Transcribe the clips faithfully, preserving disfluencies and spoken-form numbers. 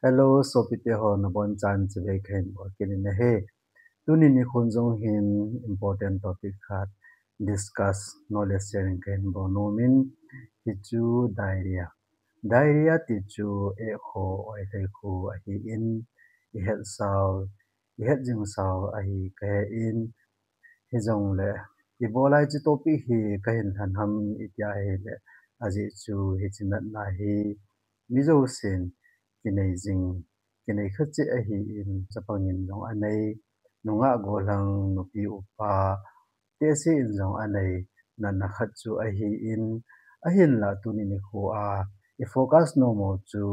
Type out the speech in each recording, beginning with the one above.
Hello, sopite ho, nabon chan chibai kahin bol kit in ahi. Tuni nikhon jong hin important topic khat discuss, knowledge sharing kahin bol nom in, hichu diarrhea. Diarrhea ti chu ekho oilhei khu ahin, ihet sao, ihet jing sao ahi kahe in, hijongle ibola hichi topic hi kahin lhen ham iti ahile, ajeh chu hichi natna hi mi jousen kinei jing, kinei khat cheh ahin, chapang in jong anei, nungah gollhang, nupi upa, tehse in jong anei natna khat chu ahin, ahinla tuni nikho a i focus nom u chu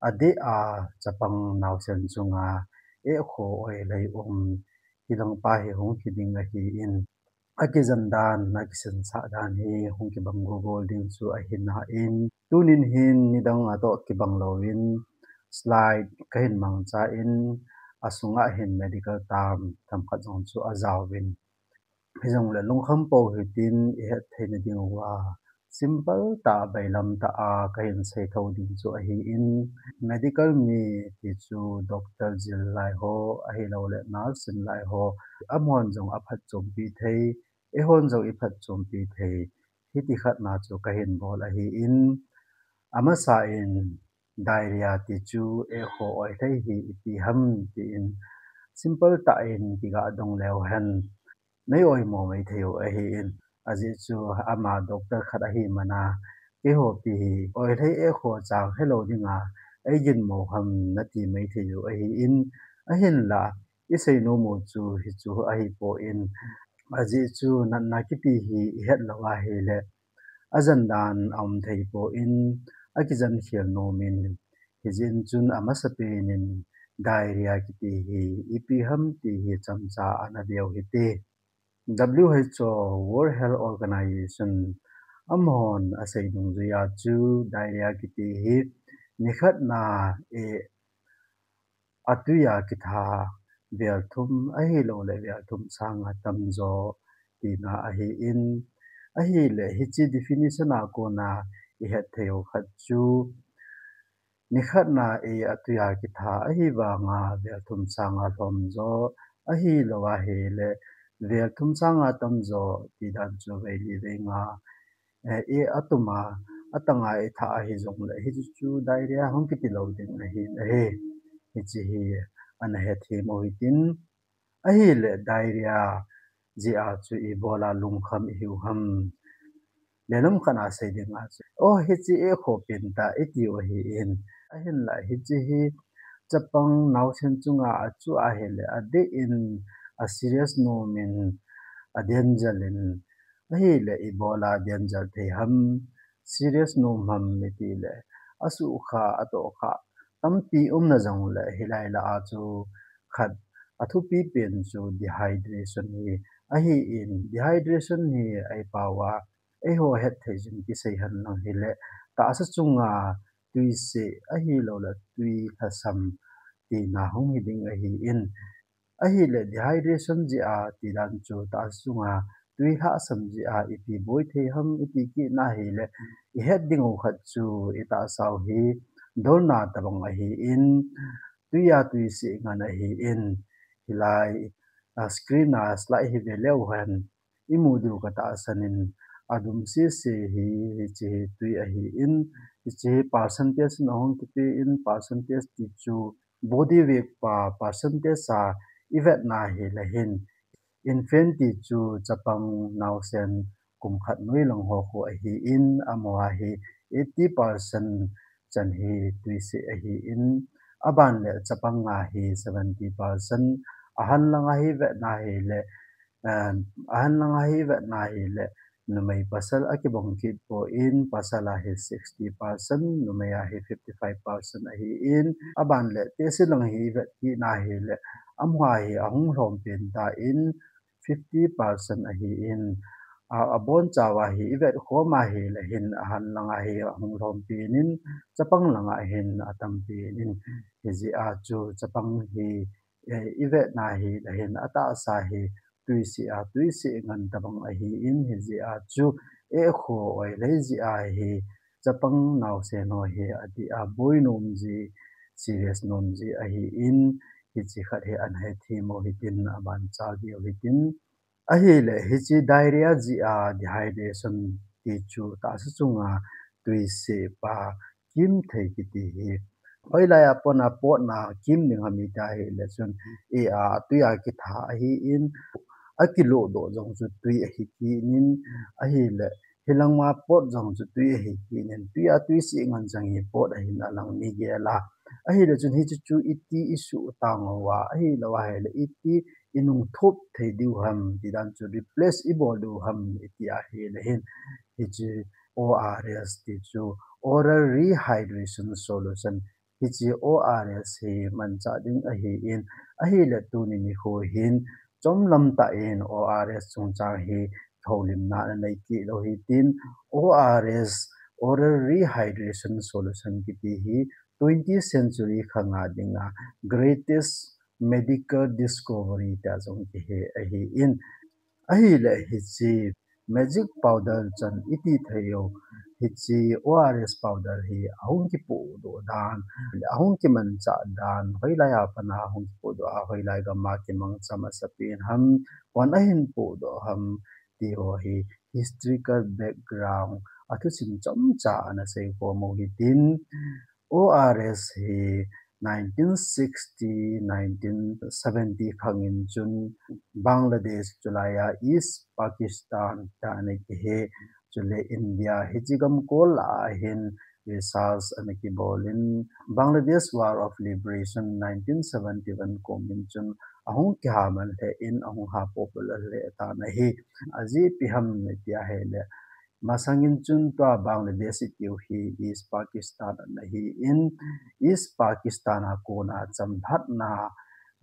adeh a chapang naosen chunga ekho oilhei um, hilang pa hi hung hi ding ahin, akijan dan, akisensah dan hi hung kibang gogol ding chu ahi nain, tunin hin nidang a toh kibang louvin slide kahin mangcha in, asunga hin medical term themkhat jong chu ajaovin, hijongle lungkham pou hitin ihet theina diuva simple tah, bailam tah a kahin sei thou ding chu ahin, medical mi ti chu doctor jil lai ho, ahilouleh nurse sim lai ho, amahon jong aphatchompi thei, eihon jong iphatchompi thei, hiti khatna chu kahin bol ahin, amasa in diarrhea ti chu ekho oilhei hi ipi ham tin simple tah in kiga dong leu hen, nei oimo mai thei u ahin, ajeh chu ama doctor khat ahi mana, keiho pi hi oilhei ekho chang helou dinga eiginmo ham nati mai thei u ahin, ahinla isei nom u chu hichu ahipoi, ajeh chu natna kiti hi ihet lou ahile ajan dan aum thei poi, akijan khel nom in, hijeh chun amasapen in diarrhea kiti hi ipi ham ti hi chomcha ana veu hite. W H O, World Health Organization, amahon asei dungjuia chu diarrhea kiti hi nikhatna eh, atui a kitha vel thum ahilouleh vel thum sanga tamjo tina ahin, ahile hichi definition a kona ihet thei u khat chu nikhatna eh, atui a kitha ahivanga vel thum sanga lhomjo, ahilou ahile vel thum sanga tamjo ti dan chu vei li vei nga eh, eh, atuma, atanga ithah ahijongle hichu chu diarrhea hung kiti lou ding ahin ahi. Hichi hi ana hethem u hitin, ahile diarrhea jeh a chu ibola lungkham ihiu ham, lelam khat a sei dinga chu, o, hichi ekho pen tah itiu ahin, ahinla hichi hi chapang naosen chunga achu ahile adeh in, aserious nom in, adanger in, ahile ibola danger thei ham, serious nom ham itile, asukha, atohkha tampi umna jongle hilai lah a chu khat athupi pen chu dehydration hi ahin, dehydration hi eipao a eiho hetthei jin kisei henlang hile, tahsa chunga twiseh ahilouleh twi lhasam tina hung hi ding ahin, ahile dehydration jeh a ti dan chu tahsa chunga twi lhasam jeh a ipi boi thei ham iti kitna hile, ihet dingu khat chu itahsau hi dolna tobang ahin, twi a twiseh ngen ahin, hilai screen a slide hi ve leu hen imu diu katahsan in, adum sese hi hichi hi twi ahin, hichi hi percentage in ahung kipe in, percentage ti chu body weight pa percentage a ivetna hile hin, infant ti chu chapang naosen kum khat noilang ho khu ahin, amaho hi eighty percent chan hi twiseh ahin, aban le chapang a hi seventy percent, ahenlang a hi vetna hile, ahenlang a hi vetna hile numei pasal akibang kit poi, pasal a hi sixty percent, numei a hi fifty five percent ahin, aban le tehse lang hi ivet kitna hile, amaho hi ahung lhom pen tan fifty percent ahin, abonchauva hi ivet khom a hile hin ahenlang a hi ahung lhom pen in, chapang lang a hin atam pen in, hijeh a chu chapang hi ivetna hile hin atahsa hi twiseh a twiseh ngen tobang ahin, hijeh a chu ekho oilhei jeh a hi chapang naosen ho hi adeh a boi nom ji, serious nom jeh ahin, hiche khat hi ana hethem u hitin, aban chal diu hitin. Ahile, hiche diarrhea jeh a dehydration ti chu tahsa chunga tui sehpa kim thei kiti hi. Hoilai a pat a potna kim ding ham iti ahile chun, e, a, tui a kitha ahin, akiloh doh jong chu tui ahi kit in, ahile, hilanga pot jong chu tui ahi kit in, tui a tui seh ngen jong hi pot ahin alang mi gel a. Ahile chun hiche chu iti isuh tang uva, ahilou ahile iti inung thop thei diu ham, ti dan chu replace ibol diu ham, iti ahile hin, hiche O R S ti chu oral rehydration solution, hiche O R S hi manchah ding ahin, ahile tuni nikho hin chomlam tah in O R S chungchang hi houlimna ana nei kit lou hitin, O R S, oral rehydration solution kiti hi twentieth century khanga dinga greatest medical discovery tia jong kihe ahin. Ahile hiche magic powder chan iti thei u, hiche O R S powder hi ahung kipohdoh dan, ahung kimanchah dan, hoilai a pat a ahung kipohdoh a, hoilai gam a kimangcha masapen ham, koin ahin pohdoh ham, ti ho hi historical background, athusim chomcha ana seikhom u hitin, O R S hi nineteen sixty, nineteen seventy khang in chun Bangladesh, chulai a East Pakistan tia ana kihe, chule India, hiche gamkol a hin research ana kibol in, Bangladesh War of Liberation nineteen seventy-one kum in chun ahung kihaman lheh in, ahung ha popular lheh tan ahi. Ajeh ipi ham iti ahile, masang in chun tua Bangladesh itiu hi East Pakistan ana hin, East Pakistan a kona chamlhatna,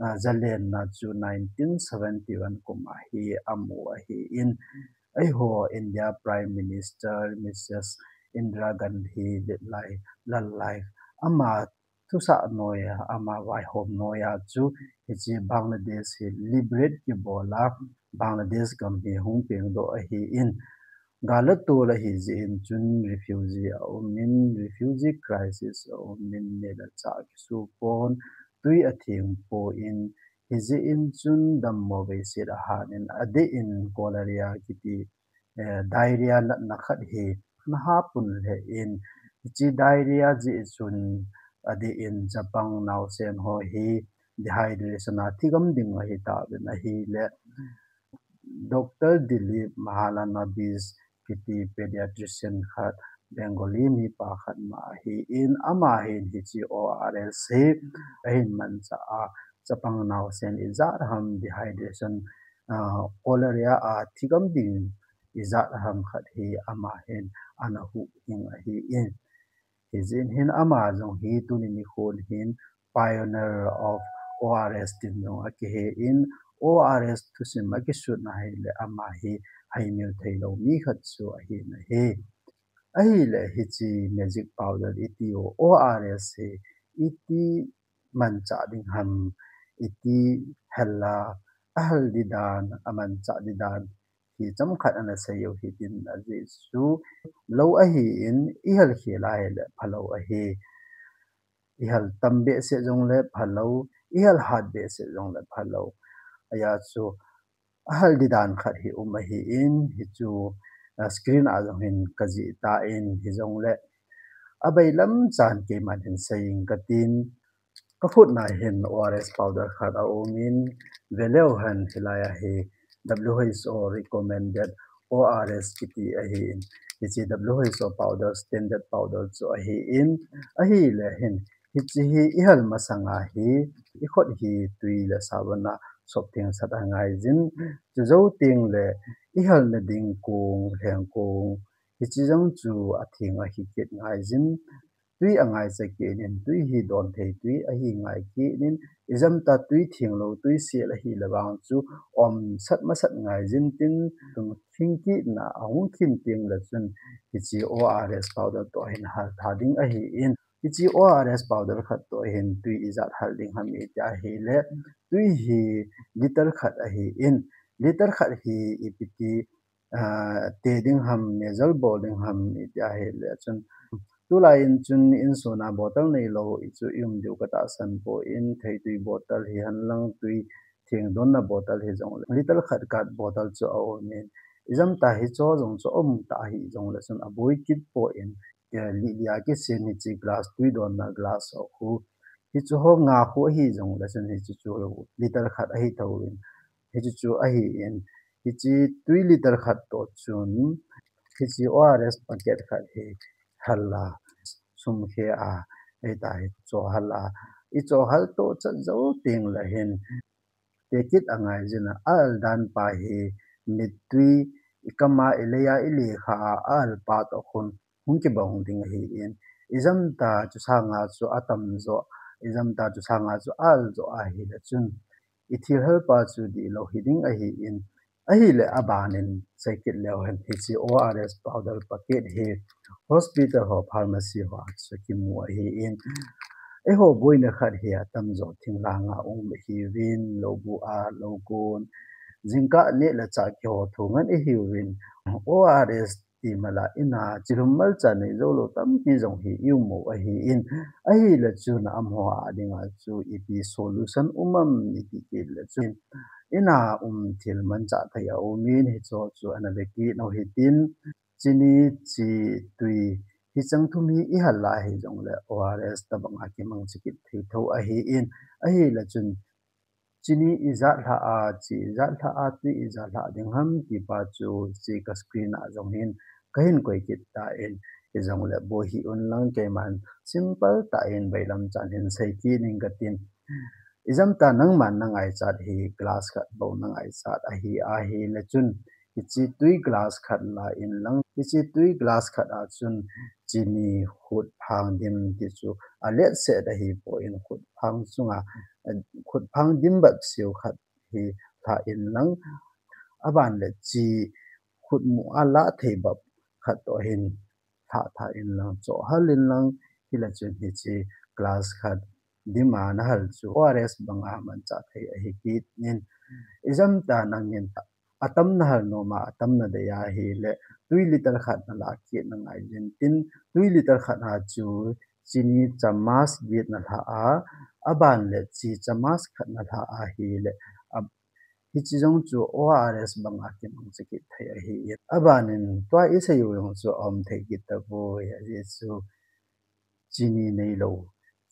a, zalenna chu nineteen seventy-one kum a hi amu ahin, eiho India Prime Minister Missus Indira Gandhi lal lai, lal lai, ama thusah noiya, ama vaihom noiya chu hiche Bangladesh hi liberate kibol a, Bangladesh gam hi hung pengdoh ahin, gal le tol ahi jeh in chun refugee aum in, refugee crisis aum in, neh le chah kisu pon, tui atheng pon, hijeh in chun dammo veiset ahat in, adeh in cholera kiti, eh, diarrhea natna khat hi ana ha pun lheh in, hiche diarrhea jeh chun adeh in chapang naosen ho hi dehydration a thigam ding ahi tauvin ahile, Doctor Dilip Mahalanobis kiti pediatrician khat, Bengali mipa khat ama ahin, ama hin hiche O R S hi ahin manchah a, chapang naosen ijat ham dehydration, ah, cholera a thigam ding ijat ham khat hi ama hin ana huh ding ahin. Hijeh in hin ama jong hi tuni nikhon hin pioneer of O R S tin jong akihe in, O R S thusim akisutna ahile ama hi haimil theilou mi khat chu ahin ahi. Ahile hiche magic powder itiu O R S hi iti manchah ding ham, iti hel a, ahel ding dan, amanchah ding dan hi chomkhat ana sei u hitin, ajeh chu lou ahin, ihel khel a ahile phalou ahi. Ihel tam behseh jongle phalou, ihel hat behseh jongle phalou. Ajeh chu ahel ding dan khat hi um ahin, hichu, ah, screen a jong hin kajih tan, hijongle abailam chan keiman hin sei inge katin, kakhut na hin O R S powder khat aum in, veleu hen hilai a hi W H O recommended O R S kiti ahin, hiche W H O powder, standard powder chu ahin, ahile hin, hiche hi ihel masanga hi, ikhut hi tui le sabon a sop thengsat angaijin, chujou tengle ihel nading kong, lheng kong, hiche jong chu atheng ahi kit ngaijin, tui angaicha kit in, tui hi donthei tui ahi ngai kit in, ijemtia tui thenglou, tui sel ahile vang chu omsat masat ngaijin tin, tun khing kitna ahung khing tengle chun, hiche O R S powder toh hin hal tha ding ahin, hiche O R S powder khat toh hin tui ijat hal ding ham iti ahile, tui hi liter khat ahin, liter khat hi ipi ti, ah, te ding ham, measure bol ding ham iti ahile chun, Tulai in chun insung a bottle neilou i chu i um diu ka tahsan poi, theitui bottle hi henlang tui thengdonna bottle hijongle liter khat khat bottle chu a um in, ijemtia hichu jong chu um ta hijongle chun aboi kit poi, eh, lih lia kisin hiche glass tui donna glass ho khu, hichu ho nga khu hijongle chun hichu chu liter khat ahi thou in, hichu chu ahi in, hiche tui liter khat toh chun hiche O R S packet khat hi hal a, sum khe a, hita hi chohal a, i chohal toh chat jou teng le hin, tekit angai jin a, a al dan pa hi mittui i kam a, i lei a, i lekha a, a al pa toh khun hung kibang ding ahi in, ijemtia chu sanga chu atam jo, ijemtia chu sanga chu a al jo ahile chun i thil hal pa chu dihlou hi ding ahi in, ahile aban in sei kit leu hen hiche O R S powder packet hi hospital ho pharmacy ho a chu kimu ahi in, eiho boina khat hi atam jo thinglhang a um ahiuvin, lou bu a, lou kon, jingkah neh le chah kiho thu ngen ahiuvin, O R S ti mala ina chilhum malcha nei jou lou tampi jong hi i um u ahi in, ahile chun amaho a dinga chu ipi solution um am i ti kit le chun, ina um thil manchah thei a um in hichu chu ana ve kit u hitin, chini, chi, tui, hicheng thum hi i hal a hijongle O R S tabang a kimang cha kit thei thou ahi in, ahile chun chini ijat lha a, chi ijat lha a, tui ijat lha ding ham ti pa chu hiche ka screen a jong hin kahin koi kit tan, hijongle boi hih un lang keiman simple tah in bailam chan hin sei kit ning katin. Ijemtia nangman na ngaichat hi glass khat bou na ngaichat ahi, ahile chun hiche tui glass khat la in lang, hiche tui glass khat a chun chini khut phang dim ti chu alet set ahi poi, khut phang chunga, eh, khut phang dim bep seo khat hi lha in lang, aban le chi khut mu a la thei bep khat toh hin lha tha in lang, chohal in lang, hile chun hiche glass khat dim a na hal chu O R S banga manchah thei ahi kit in, ijemtia nangin atam na hal nom a, atam na dei ahile tui liter khat na la kit na ngai jin tin, tui liter khat a chu chini chamas get na lha a, aban le chi chamas khat na lha ahile, a, hiche jong chu O R S banga kimang cha kit thei ahi in, aban in tua i sei u jong chu aum thei kit tapoi, ajeh chu chini neilou,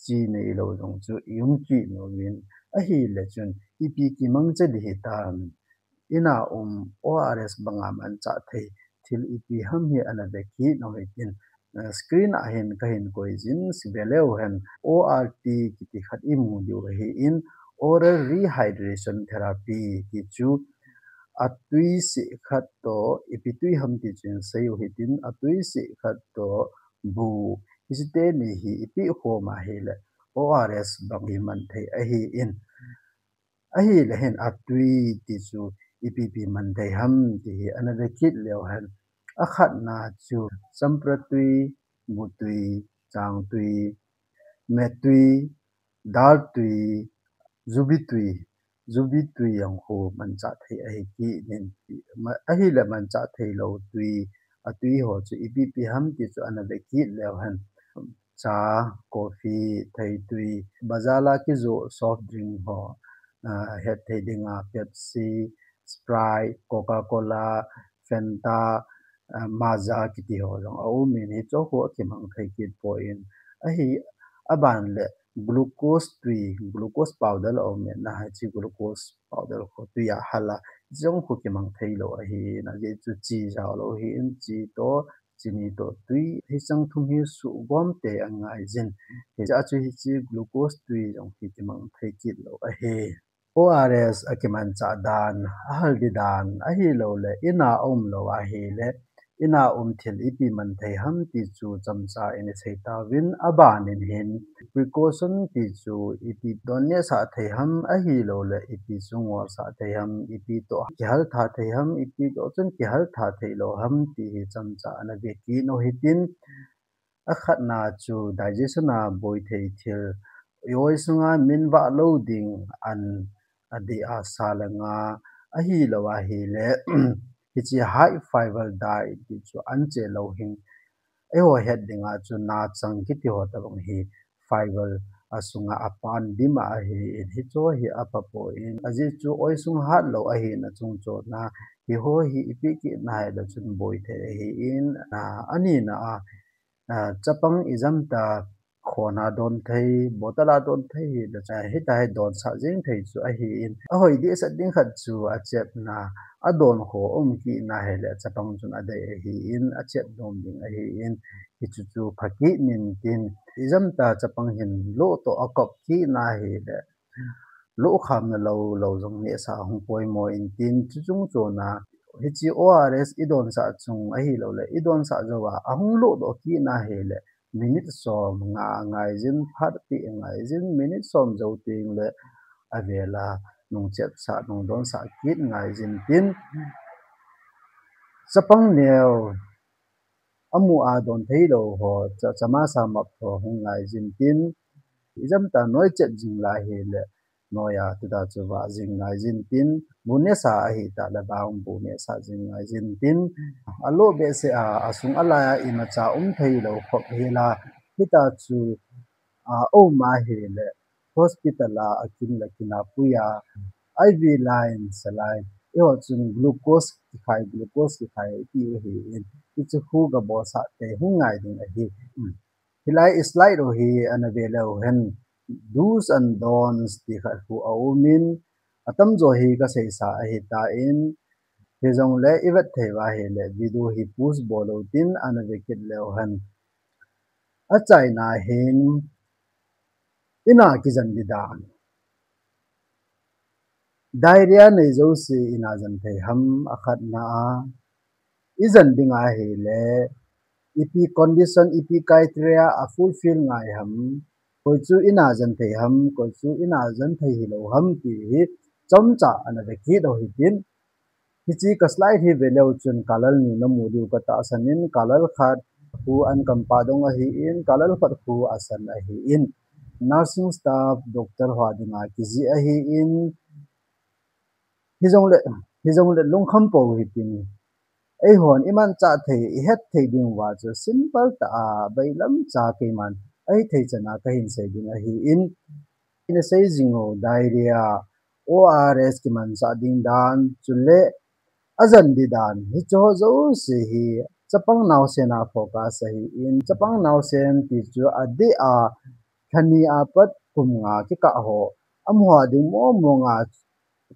chi neilou jong chu i um kit nom in, ahile chun ipi kimang cha ding hitam, ina um O R S banga manchah thei thil ipi ham hi ana ve kit u hitin, eh, screen a hin kahin koi jin, sei ve leu hen O R T kiti khat i mu diu ahi in, oral rehydration therapy ti chu atui seh khat toh, ipi tui ham ti chu in sei u hitin, atui seh khat toh bu, hiche teni hi i peh khom ahile O R S bang hi man thei ahi in, ahile hin atui ti chu ipi ipi man thei ham ti hi ana ve kit leu hen, akhatna chu champra tui, bu tui, chang tui, me tui, dal tui, jubi tui, jubi tui jong khu manchah thei ahi kit in, ma-, ahile manchah thei lou tui, atui ho chu ipi ipi ham ti chu ana ve kit leu hen, cha, coffee, theitui, bazar a kijoh soft drink ho, ah, het thei dinga Pepsi, Sprite, Coca-Cola, Fanta, ah, Maaza kiti ho jong aum in, hichu khu akimang thei kit poi, ahi, aban le glucose tui, glucose powder aum in, na hiche glucose powder khu tui a hal a, hiche jong khu kimang thei lou ahi in, ajeh chu chi jao lou ahi in, chi toh, chini toh tui, hicheng thum hi suhgom tei angai jin, hiche a chu hiche glucose tui jong hi kimang thei kit lou ahi. O R S akimanchah dan, ahal ding dan, ahilouleh ina aum lou ahileh, ina um thil ipi man thei ham ti chu chomcha in isei tauvin, aban in hin precaution ti chu ipi toh nehsah thei ham, ahilouleh ipi chu ngolsah thei ham, ipi toh kihal tha thei ham, ipi toh chun kihal tha thei lou ham ti hi chomcha ana ve kit u hitin, akhatna chu digestion a boi thei thil, i oi sunga min vah lou ding an, adeh a sa le nga, ahilou ahileh, hiche high fiber diet ti chu an che lou hing, eiho het dinga chu nachang kiti ho tabang hi fiber asunga apan dim a ahi in, hichu hi apha poi. Ajeh chu oisung hat lou ahina chung chona hiho hi ipi kit na hile chun boi thei ahi in, a, anina a, a, chapang ijam ta khona don thei, bottle a don thei hile, a, hita hi don sah jeng thei chu ahi in, ahoi dehset ding khat chu achepna, adon kho um kit na hile chapang chun adei ahi in, achep nom ding ahi in, hichu chu pha kit in tin, ijam ta chapang hin lo toh akop kit na hile, lo khamna lou, lou jong nehsah hung poimo in tin, chuchung chona, hiche O R S idon sah chung ahilou le, idon sah jou a, ahung lo toh kit na hile, minute som nga ngaijin, phat peh ngaijin, minute som jou teng le, avela nung chepsah, nung donsah kit ngaijin tin, chapang neo, amu a don thei lou ho, cha, chama sa map ho hung ngaijin tin, ijam ta noi chep jing lai hile, noi a tuta chu vah jing ngaijin tin, bu nehsah ahi ta le vang bu nehsah jing ngaijin tin, alo behseh a, asung alai a imacha um thei lou khop hila, hita chu, a, um ahile, hospital a akin le kin a pui a, I V line, saline, eiho chun glucose kikhai, glucose kikhai ti u ahi in, hichu khu gabol sah te hung ngai ding ahi. Hilai i slide u hi ana ve leu hen, do's and don'ts ti khat khu aum in, atamjo hi kaseisa ahi tan, hijongle ivet thei uva hile video hi pause bol lou tin ana ve kit leu hen. Achaina hin, ina kijen ding dan. Diarrhea nei jouse ina jen thei ham, akhatna a. Ijen ding ahile, ipi condition, ipi criteria a fulfill ngai ham, koi chu ina jen thei ham, koi chu ina jen thei hilou ham ti hi chomcha ana ve kit u hitin. Hiche ka slide hi ve leu chun color ni namu diu katahsan in, color khat khu an kampa dong ahi in, color khat khu asan ahi in. Nursing staff, doctor ho dinga kijih ahi in. Hijongle, hijongle lungkham pou hitin. Eihon imanchah thei, ihet thei diu va chu simple tah a, bailamcha keiman ahithei chan a kahin sei ding ahi in. Ina sei jing u diarrhea, O R S kimanchah ding dan, chule ajen ding dan, hicheho jouse hi chapang naosen a focus ahi in, chapang naosen ti chu adeh a, lhani a pat kum nga kikah ho, amaho ding mong mong a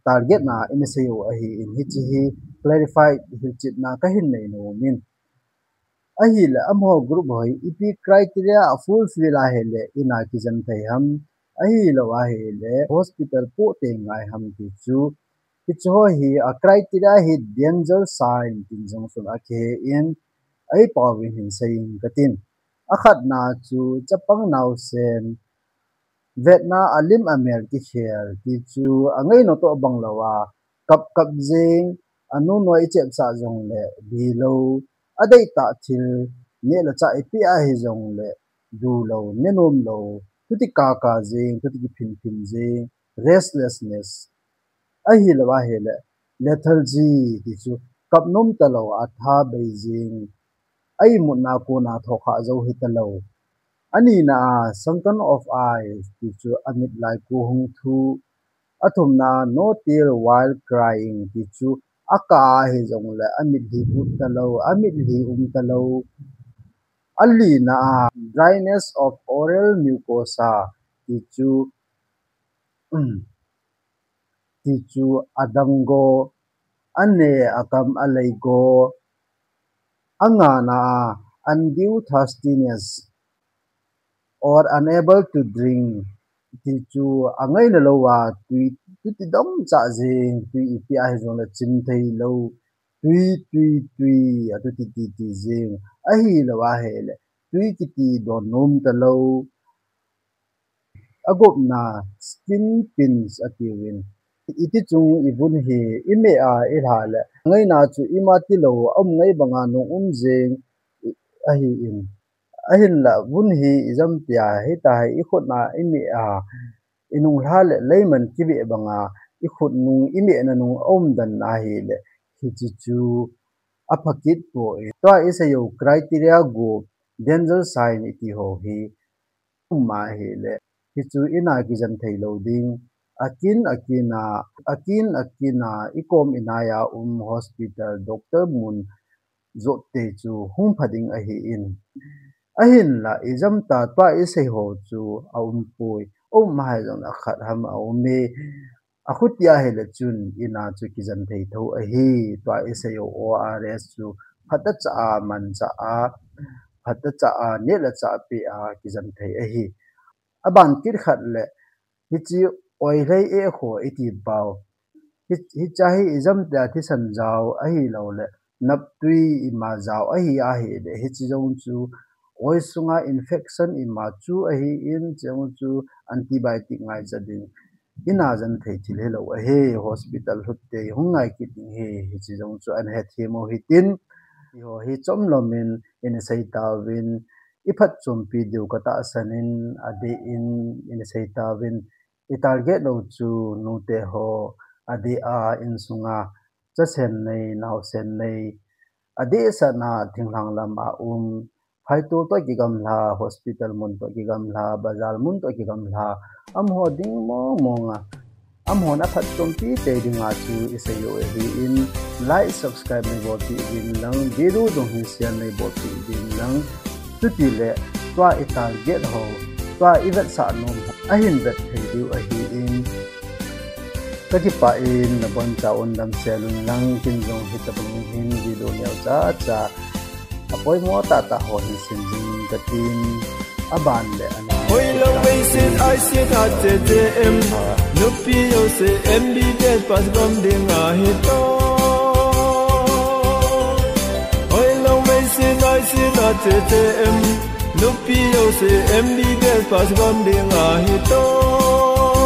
target na ina sei u ahi in, hiche hi clarify hilchetna kahin nei nom in. Ahile, amaho group ho hi ipi criteria a fulfill ahile ina kijen thei ham, ahilou ahile hospital poh teng ngai ham ti chu, hicheho hi a criteria hi danger sign tin jong chun akihe in, ahi pouvin hin sei inge katin. Akhatna chu chapang naosen, vetna alim amel kikhel ti chu angaina toh bang lou a, kap kap jing, anu noi ichepsah jongle bilou, adeitah thil neh le chah ipi ahi jongle dulou, nenom lou, thuti kaka jing, thuti kiphin phin jing, restlessness. Ahilou ahile lethargy ti chu kap nom talou, atha bei jing, a imutna a kona thokha jou hitalou. Anina a sunken of eyes ti chu amit lai ko hung thu. Athumna a no tear while crying ti chu akah a hijongle amitlhi put talou, amitlhi um talou. Alina a dryness of oral mucosa ti chu, um, ti chu adang go, ane akam alei go. Angana a undue thirstiness or unable to drink ti chu angaina lou a tui, tui ti dong chah jing, tui ipi ahi jongle chim thei lou, tui, tui, tui, atuti ti ti jing, ahilou ahile tui kiti don nom talou. Agupna skin pinch atiuvin. Iti chung ivun hi imeh a ilha le, ngaina chu ima tilou, aum ngai banga nung um jing ahi in. Ahinla vun hi ijam tia, hita hi ikhut na imeh a, inung lha le leiman kimeh banga, ikhut nung imehna nung aum dan ahile, hiche chu apha kit poi. Tua isei u criteria gup, danger sign iti ho hi um ahile, hichu ina kijen thei lou ding. Akin akin a, akin akin a, ikom inai a um hospital, doctor mun jot te chu hung pha ding ahin. Ahinla, ijam ta tua isei ho chu aumpoi. Um hai jong akhat ham aume. Akhuti ahile chun ina chu kijen thei tho ahi. Tua isei ho O R S chu phatah cha a, mancha a, phatah cha a, neh le chah peh a kijen thei ahi. Aban kit khat le, hiche oilhei e kho iti pau. Hi, hiche hi ijam te a thisan jao ahilou le, naptui ima jao ahi ahile, hiche jong chu oi sunga infection ima chu ahin, chejong chu antibiotic ngaicha ding. Ina jen thei thil hilou ahi, hospital lhut te hung ngai kit ding ahi, hiche jong chu ana hethem u hitin. Hiho hi chomlom in ina sei tauvin, iphatchompi diu katahsan in, adeh in ina sei tauvin, i target lou chu nute ho, adeh a insunga chasen nei, naosen nei, adeh sahna thinglhang lam a um, phaitol toh kigamla, hospital mun toh kigamla, bazar mun toh kigamla, amaho ding mong mong a, amahon aphatchompi tei dinga chu isei u ahin, like, subscribe neibolpeh uvin lang, video jong hi share neibolpeh uvin lang. Chutile tua i target ho, tua i vetsah nom ho ahin vet thei diu ahin. Kakipah in nabonchauvin damsel un lang, ken jong hitobang hin video neocha cha apoimo tahtah ho hin sem jing katin, aban le ana. Hoilou veisin aisin ache che em, nupi jouse M B B S pass bam ding ahitai. Hoilou veisin aisin ache che em, nupi jouse M B B S pass bam ding ahitai.